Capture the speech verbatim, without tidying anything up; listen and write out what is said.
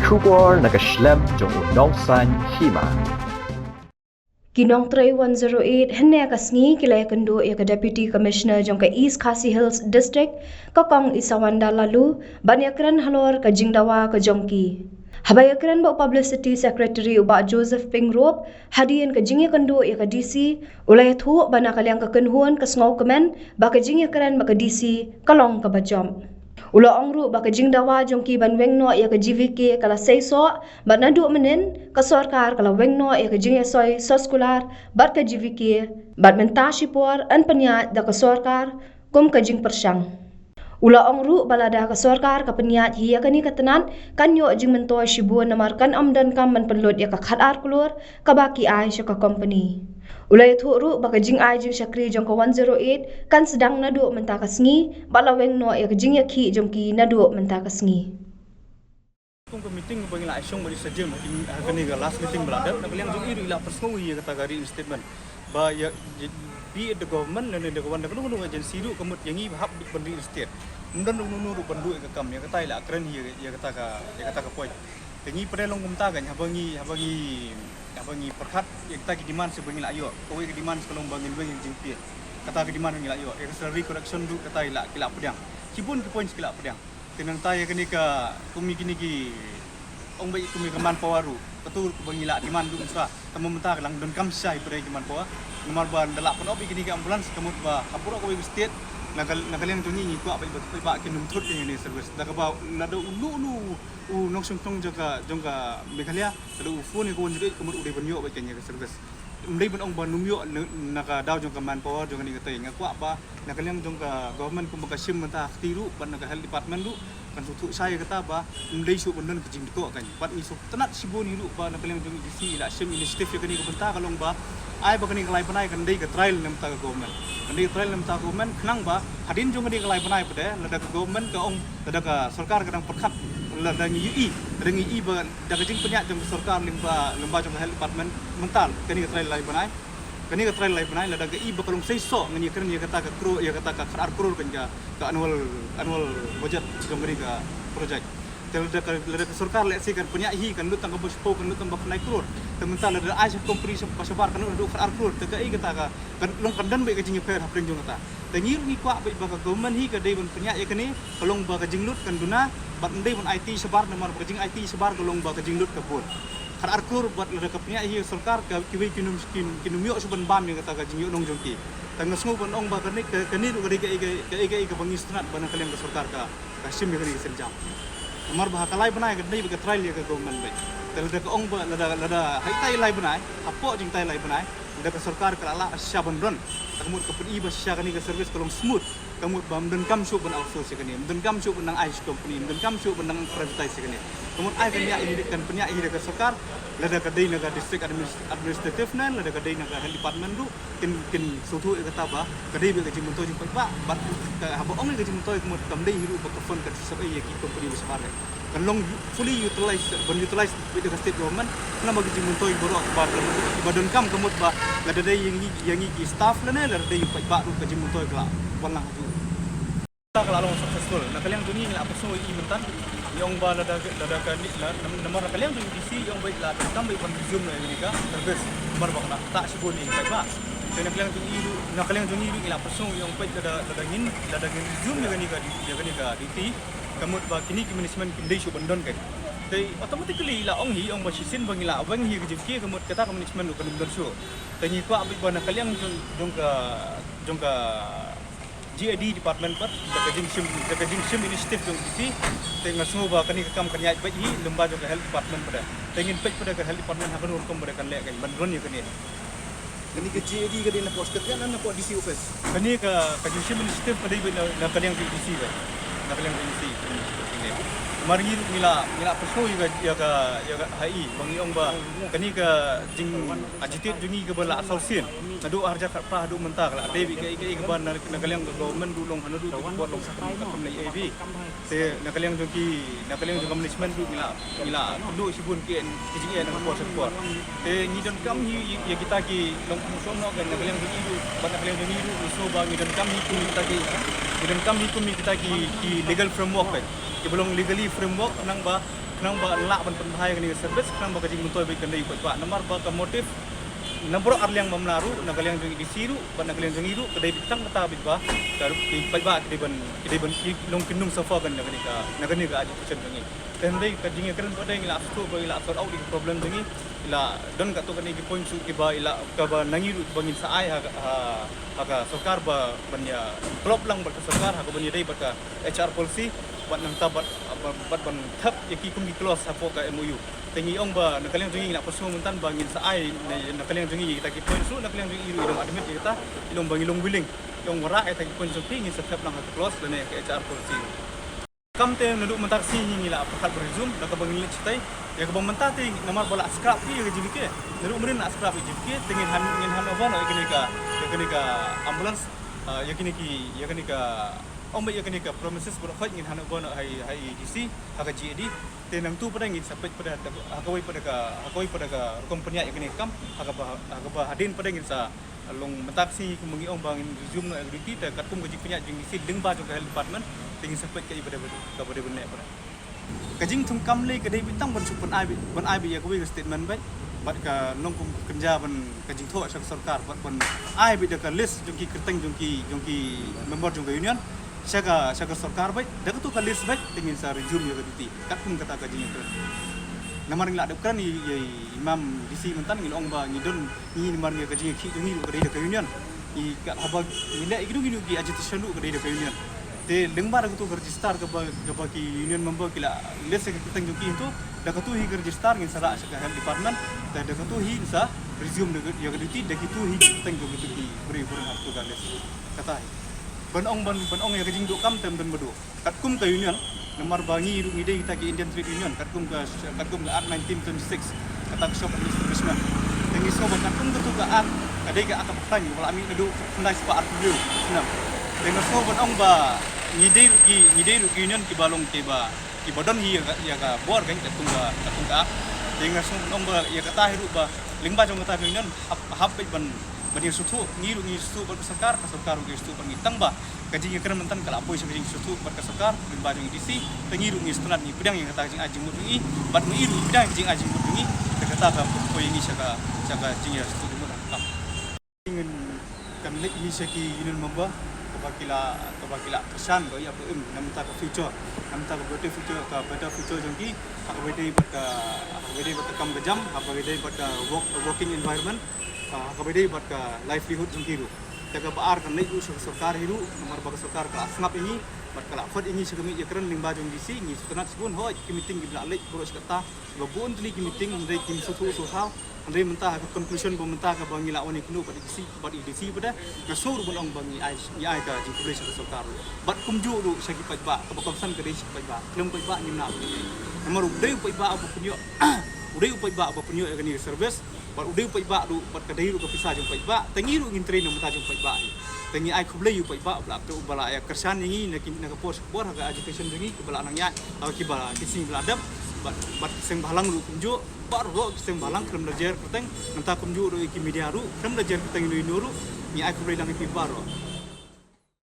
Khubor na ka shlem jong u nongsan hima. Ki nongtrei one zero eight hynne ka sngi ki la ïakynduh ïa ka Deputy Commissioner jong ka East Khasi Hills District, ka Kong Isawanda Laloo, ban ïakren halor ka jingdawa ka jong ki. Haba ïakren bad u Publicity Secretary u Bah Joseph Pyngrope, hadien ka jingïakynduh ïa ka D C, u la ïathuh ba na ka liang ka kynhun ka sngewkmen ba ka jingïakren bad ka D C ka long kaba jop. U la ong ruh ba ka jingdawa jong ki ban weng noh ïa ka G V K ka la seisoh, bad naduh mynnin ka sorkar ka la weng noh ïa ka jingïasoi soskular bad ka G V K, bad mynta shipor yn pynïaid da ka sorkar kum ka jingpyrshang. U la ong ruh ba lada ka sorkar ka pynïaid hi ïa kane ka tnat, kan ïoh jingmyntoi shibun namar kan ym donkam ban pynlut ïa ka khatar klur kaba ki ai sha ka company. U la ïathuh ruh ba ka jingai jingshakri jong ka one zero eight kan sdang naduh mynta ka sngi, bad la weng noh ïa ka jingïakhih jong ki naduh mynta ka sngi. Kum ka meeting ba ngi la shong ba ngi sa jem ha kane ka last meeting ba la dep, na ka liang jong i ruh i la pynsngew ïa kata ka reinstatement. Ba ïa, ïa, be it the government lane da ka wan da kano kano agency ruh ka mut ïa ngi ba hap ban reinstate. Ym don uno uno ruh ban duh ïa ka kam, ïa kata i la kren ïa, ïa kata ka, ïa kata ka point. Te ngi pyrshah long kumta kan, haba ngi, haba ngi, haba ngi pyrkhat ïa kita ki demands ba ngi la ïoh. Kawei ka demands ka long ba ngin weng ïa ka jingpye. Kata ka demand ngi la ïoh. Ïa ka salary correction ruh kata i la, ki la pdiang. Shibun ki points ki la pdiang. Te nangta ïa kane ka, kum ïa kine ki, ong ba kum ïa ka manpower ruh. Katu ruh ba ngi la demand ruh mynta. Tang ba mynta ka dang donkam shisha ïa pyrshah ïa ka manpower. Namar ba nda la pynop ïa kine ki ambulance ka mut ba ha baroh kawei ka state, na ka, na ka liang jong ngi ngi kwah ba, ba, ba kin ym thut ïa kane ka service. Da kaba lada uno uno u nongshong shnong jong ka, jong ka Meghalaya, lada u phone ïa ka one zero eight ka mut u dei ban ïoh beit kane ka service. Ym dei ban ong ba ym ïoh na, na ka daw jong ka manpower jong kane ka tei. Nga kwah ba na ka liang jong ka government kumba ka shim mynta ha kti ruh bad na ka health department ruh kan sngewthuh shai ïa kata ba ym dei shuh ban don ka jingdkoh kan. Bad ngi sngewtynnat shibun hi ruh ba na ka liang jong ka D C i la shim initiative ïa kane ka bynta ka long ba ai ba kane ka lai bnai kan dei ka trial na bynta ka government. Kan dei ka trial na bynta ka government khnang ba hadien jong kane ka lai bnai pat de lada ka government ka ong, lada ka sorkar ka dang pyrkhat, lada ngi ïohi, lada ngi ïohi ba da ka jingpynïaid jong ka sorkar lyngba, lyngba jong ka health department mynta kane ka trial lai bnai. Kane ka trial lai bnai lada ka i ba ka long seisoh ngan ïakren ïa kata ka crore, ïa kata ka khatar crore kan ka, ka annual, annual budget jong kane ka project. Te lada ka, lada ka sorkar lehse kan pynïaid hi kan lut tang kaba shiphew, kan lut tang ba khyndai crore. Te mynta lada ai sha company sha, ba shabar kan lut haduh khatar crore. Te kaei kata ka, kan long kan don beit ka jingïapher hapdeng jong kata. Te ngi ruh ngi kwah beit ba ka government hi ka dei ban pynïaid ïa kane, ka long ba ka jinglut kan duna, bad ym dei ban aiti shabar namar ba ka jingaiti shabar ka long ba ka jinglut ka bun. Khatar klur bad lada ka pynïaid hi sorkar ka kiwei kin ym, kin, kin ym ïoh shuh ban bam ïa kata ka jingïohnong jong ki. Te nga sngew ban ong ba kane, ka, kane ruh ka dei kaei, kaei, kaei kaba ngi sngewtynnat ba na ka liang ka sorkar ka, ka shim ïa kane ka sienjam. Namar ba ha ka lai bnai ka dei ba ka trial ïa ka government beit. Te lada ka ong ba lada, lada ha itai lai bnai, hapoh jingtai lai bnai, lada ka sorkar ka la lah shisha ban run. Te ka mut ka pyni ba shisha kane ka service ka long smooth. Ka mut ba ym donkam shuh ban outsource ïa kane, ym donkam shuh ban nang ai sha company, ym donkam shuh ban nang privatize ïa kane. Ka mut ai kan ïa, kan pynïaid hi da ka sorkar, lada ka dei na ka district adminis-, administrative ne, lada ka dei na ka health department ruh, kin, kin sngewthuh ïa kata ba ka dei beit ka jingmyntoi jingpaidbah, bad ka haba ong ïa ka jingmyntoi ka mut kam dei hi ruh ba ka fund kan shisha ïa ki company ba shabar. Kan long u-, fully utilize, ban utilize beit da ka state government, namar ka jingmyntoi baroh ba, ba donkam ka mut ba lada dei ïa ngi, ïa ngi ki staff lane lada dei paidbah ruh ka jingmyntoi ka la wan lang haduh. Ka la long successful. Na ka liang jong ngi ngi la pyrshang ïa i mynta. Ngi ong ba lada, lada ka ni, la, nam-, namar na ka liang jong i D C i ong beit la donkam beit ban resume ïa kane ka service. Namar ba ka la ktah shibun ïa i paidbah. Te na ka liang jong i ruh, na ka liang jong i ruh ngi la pyrshang ïa i ong beit lada, lada ngin, lada ngin resume ïa kane ka, ïa kane ka duty. Ka mut ba kine ki management kim dei shuh ban don kein. Te automatically la ong hi, ong ba shisien ba ngi la weng hi ka G V K ka mut kata ka management ruh kan ym don shuh. Te ngi kwah beit ba na ka liang jong, jong ka, jong ka G A D department pat, da ka jingshim, da ka jingshim initiative jong D C, te nga sngew ba kane ka kam kan ïaid beit hi lyngba jong ka health department pat. Te ngin peit pat ka health department ha kano rukom ba kan leh kein ban run ïa kane. Kane ka G A D ka dei napoh Secretariat ne napoh D C office? Kane ka, ka jingshim initiative ka dei beit na, na ka liang D C beit. Na ka liang D C. Namar ngi, ngi la, ngi la pyrshang ïa ka, ïa ka, ïa ka ha i, ba ngi ong ba kane ka jing agitate jong ngi kaba la saw sien. Naduh arhajar khatphra haduh mynta ka la dei beit kaei kaei kaba na, na ka liang ka government ruh long, ha naduh ka por long sa kam, kam lei ei beit. Te na ka liang jong ki, na ka liang jong ka management ruh ngi la, ngi la kynduh shibun ki, ki jingeh na ka por sha ka por. Te ngi donkam hi ïa kita ki long kum shuh noh kan, na ka liang jong ngi ruh bad na ka liang jong ngi ruh, ngi sngew ba ngi donkam hi kum kita ki, ngi donkam hi kum kita ki, ki legal framework kan. Kiba long legally framework khnang ba Khnang ba lah ban pynbha ïa kane ka service, khnang ba ka jingmyntoi bad kane ka paidbah. Namar ba ka motive na baroh arliang mamla ruh, na ka liang jong i D C ruh bad na ka liang jong i ruh, ka dei beit tang kata beit ba ka ruh ki paidbah ki dei ban, ki dei ban ki long ki nongsafa kan na kane ka, na kane ka agitation jong i. Te hynrei ka jingïakren pat de ngi la shu ba i la sort out ïa ki problem jong i, i la don katto katne ki points ruh kiba i la, kaba na ngi ruh ba ngin sa ai ha, ha, ha ka sorkar ba ban ïa klop lang bad ka sorkar ha kaba ïadei bad ka H R policy, bad nangta bad, bad, bad ban thep ïa ki kum ki clause hapoh ka M O U. Te ngi ong ba na ka liang jong ngi ngi la pyrshang mynta ba ngin sa ai na, na ka liang jong ngi ïa kita ki points ruh, na ka liang jong i ruh i long admit ïa kita, i long ba ngi long willing, i ong ba rah ïa kita ki points jong phi ngin sa thep lang ha ka clause lane ka H R policy. Kam te naduh mynta ka sngi ngi la pyrkhat ba resume, da kaba ngi leit shatai. Ïa kaba mynta te namar ba la scrap ïa ka J V K. Naduh mynnin la scrap ïa J V K, te ngin hand, ngin hand over noh ïa kane ka, ïa kane ka ambulance, ah, ïa kane ki, ïa kane ka, ong ba ïa kane ka premises ba la khot ngin hand over noh ha i, ha i D C, ha ka G A D. Te nangtu pat de ngin sa peit pat de, ha kawei pat de ka, ha kawei pat de ka rukom pynïaid ïa kane ka kam, ha kaba, ha kaba hadien pat de ngin sa long mynta ka sngi kumba ngi ong ba ngin resume noh ïa ka duty, te katkum ka jingpynïaid jong D C lyngba jong ka health department, te ngin sa peit kaei ba dei, kaba dei ban leh pat de. Ka jingthung kam lei ka dei beit tang ban shu pyn-ai beit, ban ai beit ïa kawei ka statement beit, bad ka nongkum ka kynja ban ka jingthoh sha ka sorkar, bad ban ai beit da ka list jong ki kyrteng jong ki, jong ki member jong ka union sha ka, sha ka sorkar beit, da katu ka list beit te ngin sa resume ïa ka duty. Katkum kata ka jingïakren. Namar ngi la dep kren ïa, ïa i mam D C mynta ngi la ong ba ngi don, ngi namar ngi ka jingïakhih jong ngi ruh ka dei da ka union. Ngi ka haba ngi leh ïa kino kino ki agitation ruh ka dei da ka union. Te lyngba da katu ka register kaba, kaba ki union member ki la list ïa ka kyrteng jong ki hangtu, da katu hi ka register ngin sa rah sha ka health department, da, da katu hi ngin sa resume da ka, ïa ka duty, da kitu hi ki kyrteng jong kitu ki briew briew hangtu ka list. Kata hi. Ban ong ban, ban ong ïa ka jingduh kam te ym don ba duh. Katkum ka union, namar ba ngi ruh ngi dei kita ki Indian Trade Union, katkum ka, katkum ka Act nineteen twenty-six, kata ka Shop Establishment. Te ngi sngew ba katkum katu ka Act, ka dei ka Act kaba khlaiñ, kaba la mih naduh khyndai spah arphew hynriew snem. Te nga sngew ban ong ba ngi dei ruh ki, ngi dei ruh ki union kiba long kiba, kiba don hi ïa ka, ïa ka bor kan katkum ka, katkum ka Act. Te nga sngew ban ong ba ïa kata hi ruh ba lyngba jong kata ka union hap, hap ban ban ïa sngewthuh, ngi ruh ngi sngewthuh bad ka sorkar, ka sorkar ruh ngi sngewthuh bad ngi, tang ba ka jingïakren mynta ka la poi sha ka jingsngewthuh bad ka sorkar lyngba jong i D C, te ngi ruh ngi sngewtynnat, ngi pdiang ïa kata ka jingai jingmut jong i, bad ngi ruh ngi pdiang ïa ka jingai jingmut jong i, te kata ka poi ngi sha ka, sha ka jingïasngewthuh jingmut ha ka kam. Ngi kan leit hi sha ki union member kaba ki la, kaba ki la kyrshan ba ïa ba im na mynta ka future, na mynta ka better future, ka better future jong ki, ha kaba ïadei bad ka, ha kaba ïadei bad ka kam ka jam, ha kaba ïadei bad ka work, working environment, ha kaba ïadei bad ka livelihood jong ki ruh. Te kaba ar kan leit ruh sha ka sorkar hi ruh, namar ba ka sorkar ka la sngap ïa ngi bad ka la khot ïa ngi sha ka miet ïakren lyngba jong D C, ngi sngewtynnat shibun, hooid ki meeting kiba la leit baroh shi katta, kiba bun tylli ki meeting, hynrei kim sngewthuh sngewthaw. Hynrei mynta ha ka conclusion ba mynta kaba ngi la wan ïakynduh bad i D C, bad i D C pat de, nga sngew ruh ban ong ba ngi ai, ngi ai ka jingkhublei sha ka sorkar ruh. Bad kumjuh ruh sha ki paidbah, kaba kongsan ka dei sha ki paidbah, khlem paidbah ngim lah ban ïoh. Namar u dei u paidbah uba pynïoh, u dei u paidbah uba pynïoh ïa kane ka service, bad u dei u paidbah ruh, bad ka dei ruh ka pisa jong u paidbah, te ngi ruh ngin trei na bynta jong u paidbah hi. Te ngi ai khublei ïa u paidbah uba la, uba la ïa kyrshan ïa ngi na ki, na ka por sha ka por ha ka agitation jong ngi, kiba la nang ïaid, ha kiba ki sngi ba la dep, bad, bad ki seng bhalang ruh kumjuh, baroh ki seng bhalang khlem da jer kyrteng, nangta kumjuh ruh ïa ki media ruh, khlem da jer kyrteng ino ino ruh, ngi ai khublei lang ïa phi baroh.